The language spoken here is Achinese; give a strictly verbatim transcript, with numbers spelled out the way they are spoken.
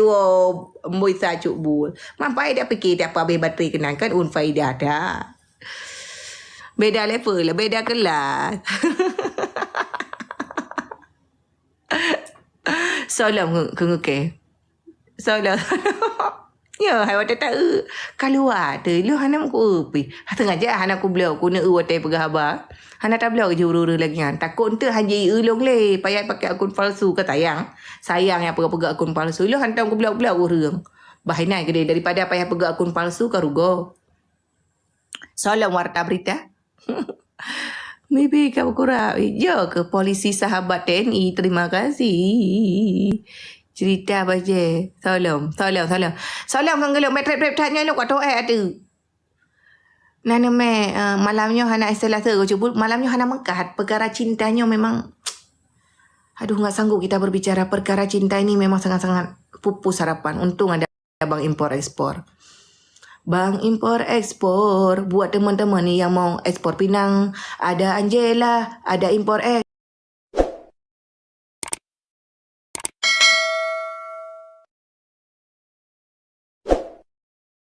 Woe, amboi sa cuk bul. Mampai dak pikir tiap habéh baterai keunan kan un faidah dak. Beda level lah, beda kelas. Solam keu ngeuke. Solam. Ya, hai watèe ta-eu. Kaluwa teuh, lôn hana meuku-eu pih. Sengaja hana kubloe, ku neu-eu watèe peugah haba. Hana tabloe jih ureueng-ureueng lagèe nyan. Takot enteuk han ji-eu lôn lé, payah pakai akun palsu ka sayang. Sayang nyang peugah-peugah akun palsu. Lôn hana kubloe-bloe ureueng. Bah inan keudeh daripada payah peugah akun palsu ka rugoe. Solam warta berita. Bibi ka beukura. Jo ke polisi sahabat T N I, terima kasih. Cerita bajèe. Solam, solam, solam. Solam kan geulong metrep-trep that nyan lôn ka toh eh atu. Nah, nemé, eh, malam nyoe hana istilah se, malam nyoe hana meukat. Perkara cinta nyoe memang, aduh, nggak sanggup kita berbicara. Perkara cinta ini memang sangat-sangat pupus harapan. Untung ada Bang Impor Ekspor. Bang Impor Ekspor, buat teman-teman ni yang mau ekspor pinang, ada Angela, ada Impor